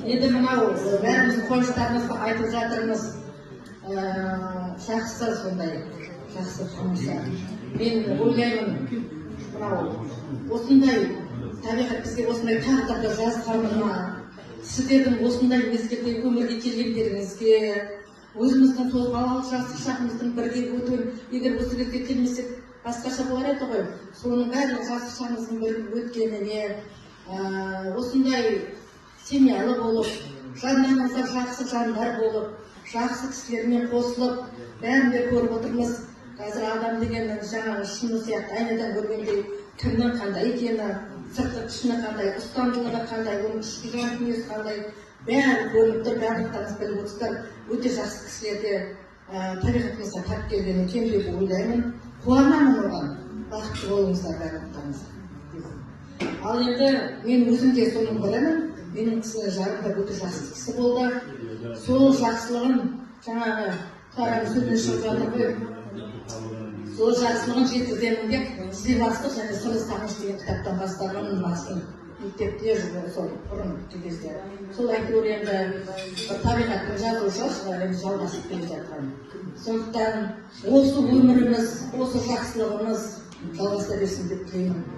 Енді мынау бәріміздің қуаныштарымызды айтып жатырмыз. Жақсы, сондай жақсы тамаша. Мен ойлаймын, мынау осындай табиғат бізге осындай тағдырды жазғанына, сіздердің осындай мезгілде өмірге келгендеріңізге, өзіміздің сол балалық жастық шағымыздың бірге өтуін, егер осы кезге келмесек, басқаша болар еді ғой, соның барлық жастық шағымыздың бірге өткеніне, осындай семьялы болып, жандарыңызда жақсы жандар болып, жақсы кісілермен қосылып, бәрін де көріп отырмыз. Қазір адам деген жаңағы шыны сияқты, айнадан көргендей, кімнің қандай екені, сыртқы пішіні қандай, ұстамдылығы қандай, оның ішкі жан дүниесі қандай, бәрі көрініп тұр. Барлықтарыңыз біліп отырсыздар. Өте жақсы кісілерде табиғатымызға тап келген екен деп ойлаймын. Қуанамын оған. Бақытты болыңыздар барлықтарыңыз. Ал енді мен өзім де соның бірімін. Менің кісі жарым да өте жақсы кісі болды. Сол жақсылығын, жаңағы Клараның сөзінен шығып жатыр ғой, сол жақсылығын жеткіземін деп «Сыйластық және сырлы сағыныш» деген кітаптан бастағанмын басын мектепте сол бұрын кезде. Сол әйтеуір енді бір табиғаттың жазуы шығар енді, жалғасып келе жатқан. Сондықтан осы өміріміз, осы жақсылығымыз жалғаса берсін деп тілеймін.